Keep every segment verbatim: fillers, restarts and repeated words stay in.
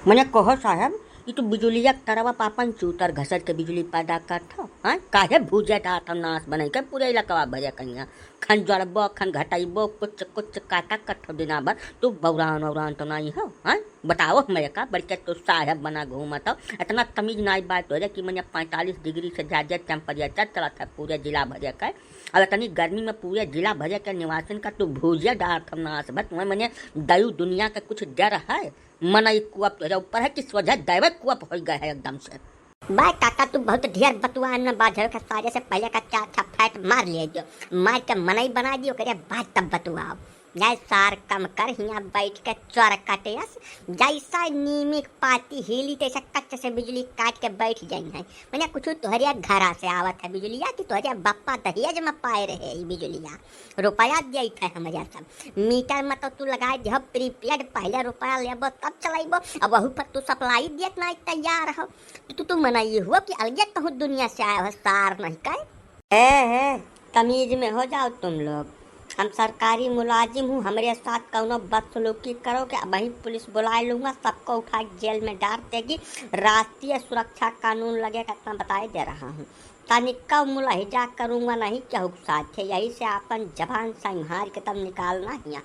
मने कहो साहेब, ई तू बिजुलिया के तरवा प आपन चूतर घसर के बिजुली पैदा करत हो, हैं? काहे भूजे डारत हो नास बनाई के पूरे इलाकवा भरे कहिया? खन जोड़बो, खन घटाइबो, कुछ, कुछ काटा कट हो दिना भर, तू बौरान औरान तो नाई हो, हैं? बताओ हमरे का, बड़के तू साहेब बना घूमत हो, इतना तमीज नाई बात हो जाए कि मने पैंतालीस डिग्री से ज्यादा टेम्परेचर चलत है पूरे जिला भरे के। अब इतनी गर्मी में पूरे जिला भरे के निवासिन का तू भूजे डारत हो नास भर, तुम्हें मने दयू दुनिया के कुछ डर है? मनई कुअप तोहरे ऊपर है कि सोझे दैवे कुअप होइ गए है एकदम से। बा काका, तू बहुत ढेर बतुआ न बाझल के सारे से पहले का चार छह फैट मार लिए जो, मार के मनई बना दी, ओकरे बाद तब बतुआओ। जाए सार कम कर, हियाँ बैठ के चोर काटे अस, जैसा नीमी के पाती हिली तैसे कच्चे से बिजुली काट के बैठ जाई है। मने कुछ तोहरे घरा से आवत है बिजुलिया कि तोहरे बप्पा दहेज में पाए रहे ई बिजुलिया? रुपया देत है हमरे सब। मीटर में तो तू लगाए दिहो प्रीपेड, पहले रुपया लेबो तब चलाइबो, अब वहू पर तू सप्लाई देत नाई तैयार हो। तू, तू, तू मनई हो कि अलगे कहूँ दुनिया से आए हो, सार नहीं कहे? ए, ए, तमीज में हो जाओ तुम लोग। हम सरकारी मुलाजिम हूँ, हमरे साथ कौनो बदसलूकी करोगे, अबहीं पुलिस बुलाए लूँगा, सबको उठा के जेल में डार देगी। राष्ट्रीय सुरक्षा कानून लगेगा, इतना बताए दे रहा हूँ। तनिका मुलाहिजा करूँगा नहीं केहू के साथे, यही से आपन जबान संभार के तब निकालना हिया।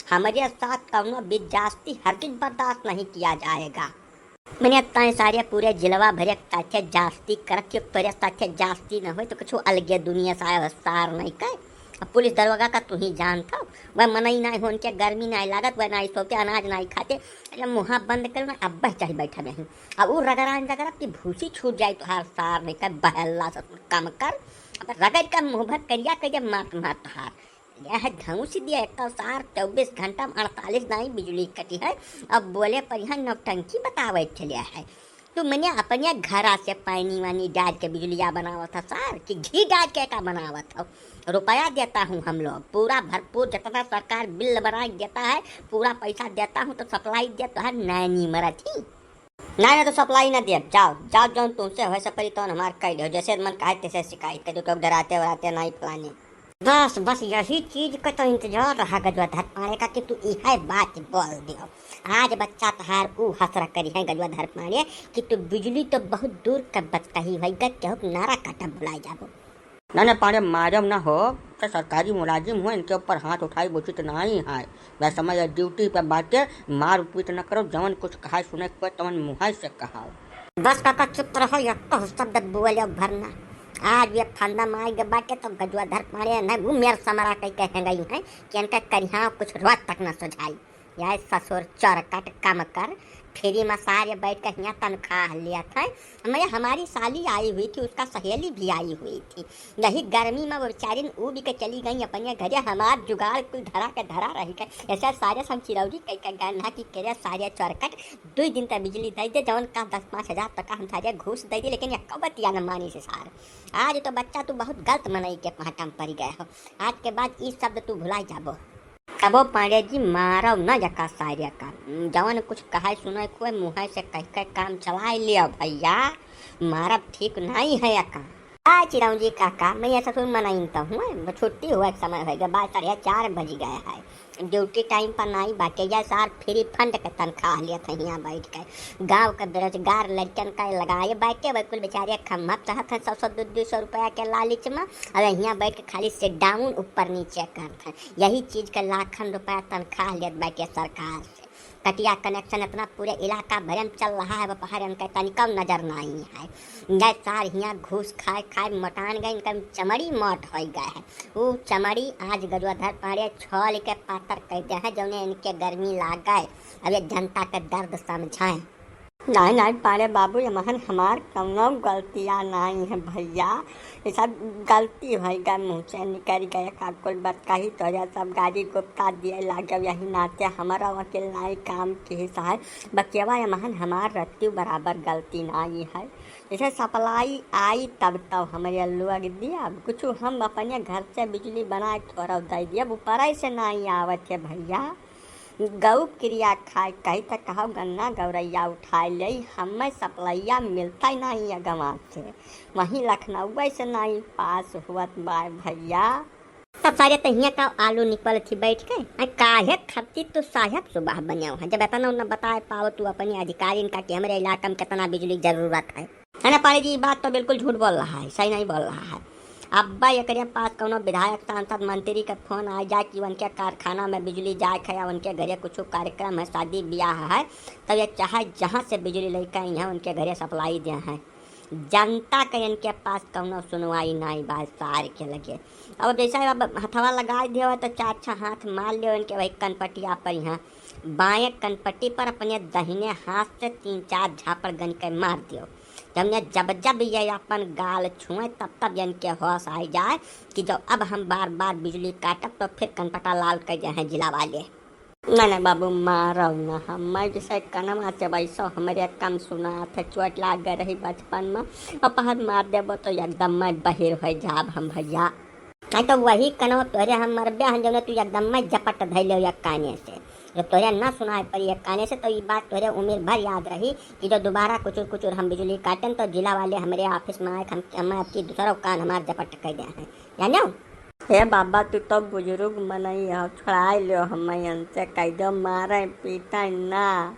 हमरे साथ कौनो बिजास्ती हरगिज बर्दाश्त नहीं किया जाएगा। मने तय सारे पूरे जिलवा भरे के साथे जास्ती करत के तोरे साथे जास्ती न होई तो कुछ अलगे दुनिया से आया सार नहीं कहे। अब पुलिस दरोगा का तू ही जानत हो, वह मनई नाई हो, उनके गर्मी नाई लागत, वह नाई सोते, अनाज नाई खाते। अरे मुँहा बंद करो ना, अब बह चाहे बैठा नहीं। अब उ रगड़ान रगड़त कि भूसी छूट जाए तोहार सार नहीं कहे, बहल्ला से कम कर। अब रगड़ के मुँह भर करिया करिया मात मार तोहार। यह धौंस दिया एक तो सार चउबीस घंटा में अड़तालीस दाई बिजुली कटी है। अब बोले पर यहाँ नौटंकी बतावे चले है। तू मने अपने घरा से पानी वानी डाल के बिजुलिया बनावत है सार, कि घी डाल के का बनावत हो? रुपया देता हूँ हम लोग, पूरा भरपूर जितना सरकार बिल बना के देता है, पूरा पैसा देता हूँ तो सप्लाई देता है, नैनी मरत ही। नहीं, नहीं तो सप्लाई ना देब, जाओ, जाओ, जौन तुमसे होए सपरी तौन हमार कह दो, जैसे मन कहे तैसे शिकायत कर दो, क्यों डराते वराते नहीं फलाने। बस, बस यही चीज का तो इंतजार रहा गजवाधर पाड़े का कि तू इहे बात बोल दियो। आज बच्चा तहार ऊ हसरा करी है गजवाधर पाड़े कि तू बिजुली तो बहुत दूर का बतकही होई ग, केहू के नारा काटा बुलाए जाबो। ना, ना पाड़े, मारब ना हो, तो सरकारी मुलाजिम हो, इनके ऊपर हाथ उठाई उचित नहीं है। वह समय यह ड्यूटी पे बाटे, मार पीट न करो, जवन कुछ कहा सुने के पड़े, तवन मुँह से कहाओ। बस काका चुप रहो, यक्को शब्द बोले भरना। आज ये फंदा मार के बाटे तो गजवाधर पाड़े नहीं, वो मेर समरा कह कहे गई है कि इनका करिहा कुछ रोज तक ना सुझाई। यार ससुर चोर कट कम कर, फ्री में सारे बैठ के हियाँ तनख्वाह लिया था। हमें हमारी साली आई हुई थी, उसका सहेली भी आई हुई थी। यही गर्मी में वो बेचारिन ऊब के चली गई अपने घरे। हमार जुगाड़ कुल धरा के धरा रही के, ऐसे सारे हम चिरौरी कह के गए ना कि करे सारे चोर कट दुई दिन तक बिजली दे दे, जौन का दस पाँच हजार तक हम सारे घूस दे दे, लेकिन यक्को बतिया न मानी से सार। आज तो बच्चा तू बहुत गलत मनई के पाटा में पड़ गए हो। आज के बाद ई शब्द तू भुला जाबो। तबो पांड़े जी मारव न यका सारे का, जवन कुछ कहे सुने कोई मुँह से कह के काम चलाए लियो भैया, मारब ठीक नहीं है यका। आ चिरौंजी काका, मैं ये ससुर मनाइन तो हूँ, छुट्टी हुआ के समय होइगा, बाय साढ़े चार बज गए है, ड्यूटी टाइम पर नहीं बाटे, या सार फ्री फंड के तनख्वाह लिया था यहाँ बैठ के, गाँव के बेरोजगार लड़कन का लगाए बाटे, वह कुल बेचारे खम्मा चाहत हैं सौ सौ दो दो सौ रुपया के लालच में, अब यहाँ बैठ के खाली सिट डाउन ऊपर नीचे करत हैं। यही चीज के लाखन रुपया तनख्वाह लेत बाटे सरकार से। कटिया कनेक्शन इतना पूरे इलाका भरे में चल रहा है, वो पहाड़न के तनिको नजर नहीं है। जय सार हियाँ घूस खाए खाए मोटान गए, इनका चमड़ी मोट हो गए है। वो चमड़ी आज गजवाधर पाड़े छोल के पातर कर दे है, जौने इनके गर्मी लागे। अब ये जनता के दर्द समझाएं। नहीं, नहीं, पाड़े बाबू, ये महन हमार कौनो गलतिया नहीं है भैया, ये सब गलती हो गए, मुँह से निकल गए, का कुल बात कही तो ये सब गाली गुप्ता दिए लागे, यही नाते हमारा वकील नहीं काम की सहाय, बकियावा ये महन हमार रत्ती बराबर गलती नहीं है। जैसे सप्लाई आई तब तो हमारे लोग दिया, कुछ हम अपने घर से बिजली बना के थोड़ा दे दिया, ऊपर से नहीं आवत है भैया। गौ क्रिया खाए कही त कहो गन्ना गौरैया उठाए ले, हमें सप्लैया मिलता ही नहीं है गंवा से, वहीं लखनऊ से नहीं पास हुअत बा भैया। तब सारे तहिया का आलू निकल थी बैठ के। आ काहे खातिर तू साहेब सुबह बन्याव है, जब इतना न बताए पाओ तू अपने अधिकारिन का कि हमरे इलाका में कितना बिजली जरूरत है? है ना पाड़े जी, ई बात तो बिल्कुल झूठ बोल रहा है, सही नहीं बोल रहा है। अब्बा एकरे पास कौनो विधायक, सांसद, मंत्री के फोन आ जाए कि उनके कारखाना में बिजली जाए है या उनके घरे कुछ कार्यक्रम है, शादी ब्याह है, तब ये चाहे जहाँ से बिजली लेके आई हैं, उनके घरे सप्लाई दे हैं। जनता के इनके पास कौनो सुनवाई नाई बा सार के लगे। अब जैसे अब हथवा लगाए दियो तो चार छह हाथ मार लियो इनके वही कनपटिया पर, यहाँ बाएं कनपटी पर अपने दहिने हाथ से तीन चार झापड़ गन के मार दियो। जब ने जब जब ये अपन गाल छुए तब तब इनके होश आ जाए कि जब अब हम बार बार बिजली काटब तो फिर कनपटा लाल कर दे हैं जिला वाले। नहीं नहीं बाबू, मारब ना हम। मैं जैसे कनमा से वैसो हमरे कम सुनात है, चोट लाग गए रही बचपन में, अब पहर मार देबो तो एकदम मैं बहिर हो जाब हम भैया। नहीं तो वही कनवा तोहरे हम मरबे हन, जौने तू एकदम मैं झपट धैले हो एक काने से। जब तोहरे ना सुनाए पड़ी एक काने से, तो ई बात तोहरे उम्र भर याद रही कि जो दोबारा कुचुर कुचुर हम बिजली काटन, तो जिला वाले हमरे ऑफिस में आए, हम, हम आपकी दूसरा कान हमार झपट कर दे हैं, जानो? हे बाबा, तू तो बुजुर्ग मनई हो, छोड़ाए लियो हमें इनसे, कह दो मारे पीटे ना।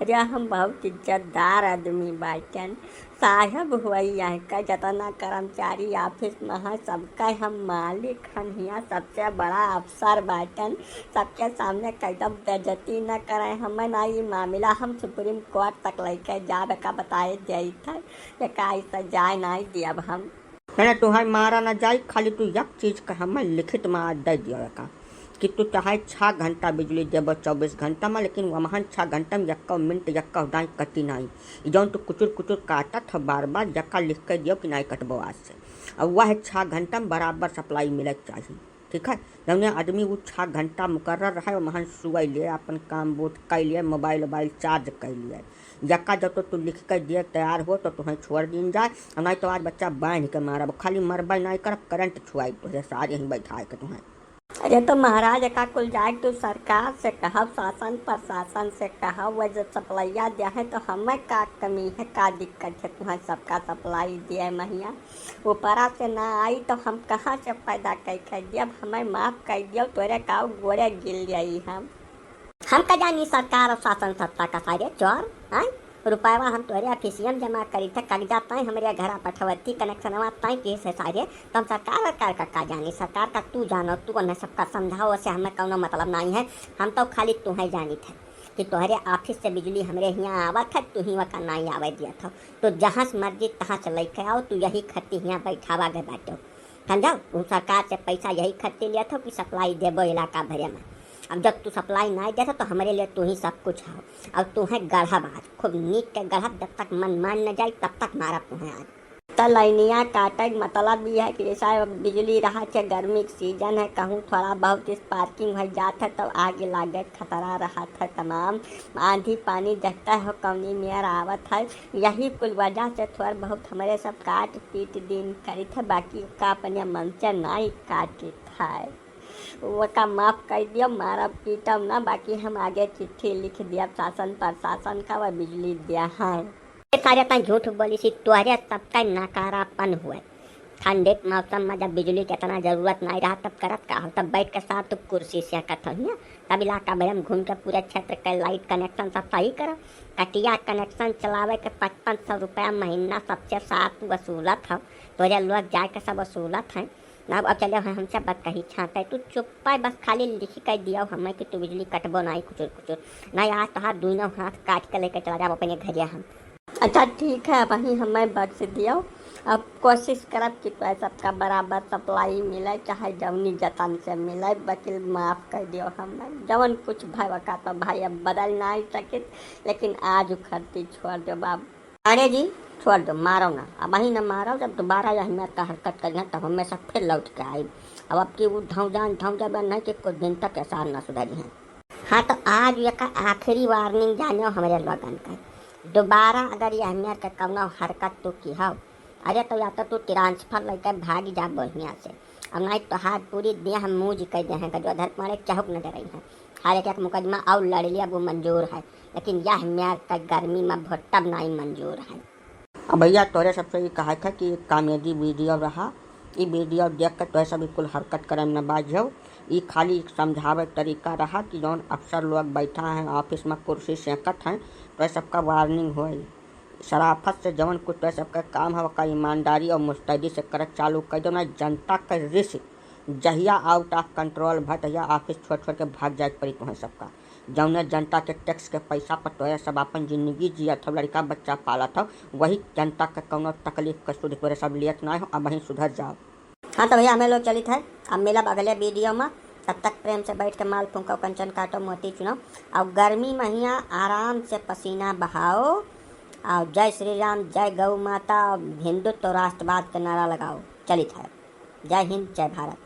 अरे हम बहुत इज्जतदार आदमी बाटन, साहब हुई यहाँ का, जतना कर्मचारी ऑफिस में है सबका हम मालिक हन, हियाँ सबसे बड़ा अफसर बाटन, सबके सामने कह दो बेइज्जती न करें हमें ना, ये मामला हम सुप्रीम कोर्ट तक लेके जाब का बताए जाइत है, ये का ऐसा जाए नहीं दियब हम। है ना, तुहाई मारा ना जाई, खाली तू एक चीज का हमें लिखित में आज दे दियो एका कि तू चाहे छह घंटा बिजली देबो चउबीस घंटा में, लेकिन वमहन छह घंटा में यक्को मिनट यक्को डाई कटी नाई। ई जौन तू कुचुर कुचुर काटत हो बार बार, यका लिख के दियो कि नाई कटबो आज से। अब वह छह घंटा में बराबर सप्लाई मिले के चाही, ठीक है? जौने आदमी वो छह घंटा मुकर्रर रहे, वमहन सुअई लिए, अपन काम बूत कई लिए, मोबाइल वोबाइल चार्ज कई लिए, यका जब तो तू लिख के दिए तैयार हो तो तुहें छोड़ दीन जाए, और नहीं तो आज बच्चा बांध के मारब, खाली मरबे नहीं करब, करंट छुआई तुझे सारे ही बैठा के तुहें। अरे तो महाराज, एका कुल जाए तू सरकार से कहब, शासन प्रशासन से कहब, वह जब सप्लाइया दे है तो हमें का कमी है, का दिक्कत है, तुहें सबका सप्लाई दिए महिया, ऊपरा से ना आई तो हम कहाँ से पैदा कई के दियब, हमें माफ कर दियो, तोरे का गोड़े गिर जाई हम। हम का जानी सरकार और शासन सत्ता का सारे चोर, हैं? रुपयवा हम तोहरे ऑफिसियम जमा करी थे, कागजात ताई हमरे घरा पठवती, कनेक्शनवा ताई केस है सारे, तो हम सरकार वरकार का का जानी? सरकार का तू जानो, तू उन्हें सबका समझाओ, से हमें कौनो मतलब नहीं है। हम तो खाली तुहें जानी थे कि तोहरे ऑफिस से बिजली हमरे हियाँ आवत है, तू ही वका नहीं आवे दिया था, तो जहाँ से मर्जी तहाँ से लेके आओ, तू यही खत्ती हियाँ बैठावा गए बाटो। समझो, उ सरकार से पैसा यही खत्ती लिया था कि सप्लाई देबो इलाका भरे में। अब जब तू सप्लाई नहीं देता तो हमरे लिए तू ही सब कुछ हो। अब तू है गढ़ब आज, खूब नीक के गढ़ब, जब तक मन मान न जाए तब तक मारब तू है आज। त लाइनिया काटे के मतलब ई है कि जैसा अब बिजली रहा है, गर्मी के सीजन है, कहूँ थोड़ा बहुत स्पार्किंग हो जात है तो आगे लागे के खतरा रहा है। तमाम आंधी पानी देखता हो कौनी मेर आवत है, यही कुल वजह से थोड़ा बहुत हमरे सब काट पीट दिन करित है, बाकी का अपने मन से नहीं काटित है। ओका माफ कर दियो, मारब पीटब ना, बाकी हम आगे चिट्ठी लिख दियब शासन प्रशासन का, वह बिजली दिया है। ये सारे तैं झूठ बोली सी, तोहरे सबका नकारापन हुए। ठंडे के मौसम में जब बिजली के इतना जरूरत नहीं रहा तब करत का हो, तब बैठ के साथ तू कुर्सी से कत हो हियां। तब इलाका भर में घूम के पूरे क्षेत्र के लाइट कनेक्शन सब सही करो। कटिया कनेक्शन चलावे के पचपन सौ रुपया महीना सबसे साथ वसूलत हो, तोरे लोग जाए के सब वसूलत हैं। ना अब चले हैं हमसे बतकही छाटे, तू चुप पाए, बस खाली लिख के दियो हमें कि तू बिजली कटबो नहीं कुचुर कुचुर। नहीं आज तोहार दुइनो हाथ काट के लेके चला जाब अपने घरे हम। अच्छा ठीक है, अब वहीं हमें बख्श दियो। अब कोशिश करब कि तोहे सबका बराबर सप्लाई मिले, चाहे जौनी जतन से मिले, वकील माफ कर दियो हमें। जवन कुछ भाई वका तो भाई अब बदल नहीं सकित, लेकिन आज उ खर्ची छोड़ दो बाबू। अरे जी, छोड़ दो, मारो ना, अब वहीं ना मारो। जब दोबारा यह मेर का हरकत करी ना तब हमेशा फिर लौट के आई। अब अब की वो धौजान धौजा बन है कि कुछ दिन तक ऐसा ना सुधरी हैं। हाँ, तो आज एका आखिरी वार्निंग जानियो हमरे लोगन का। दोबारा अगर यह मेर के कौनो हरकत तू की हो, अरे तो या तो तू ट्रांसफर लेके भाग जा बढ़िया से, और नहीं तो हाथ पूरी देह मूज कर दे हैं, गजोधर मारे चहुक न डरई हैं। हर एक, एक मुकदमा और लड़ लिया, वो मंजूर है, लेकिन यह मेर का गर्मी में भोटब नहीं मंजूर है। अब भैया तोरे सबसे ये कहा था कि एक कॉमेडी वीडियो रहा, ई वीडियो देख के तोहे सब बिल्कुल हरकत करे में न बाझो। ई खाली एक समझावे के तरीका रहा कि जौन अफसर लोग बैठा हैं ऑफिस में, कुर्सी सेंकत हैं, तोहे सबका वार्निंग होई। शराफत से जौन कुछ तोहे सबका काम है, ओका ईमानदारी और मुस्तैदी से करत चालू कर दो, ना जनता के रिस जहिया आउट ऑफ कंट्रोल भा, तहिया ऑफिस छोड़ छोड़ के भाग जाए के पड़ी तोहे सबका। जौने जनता के टैक्स के पैसा पर तोहे सब अपन जिंदगी जियत हो, लड़का बच्चा पालत हो, वही जनता के कौनो तकलीफ के सुध तोरे सब लियत ना हो। अब वहीं सुधर जाओ। हाँ तो भैया, हमें लोग चलित है, अब मिलब अगले वीडियो में। तब तक प्रेम से बैठ के माल फूंको, कंचन काटो, मोती चुनो, और गर्मी महिया आराम से पसीना बहाओ, और जय श्री राम, जय गौ माता, और हिंदुत्व राष्ट्रवाद के नारा लगाओ। चलित है, जय हिंद, जय भारत।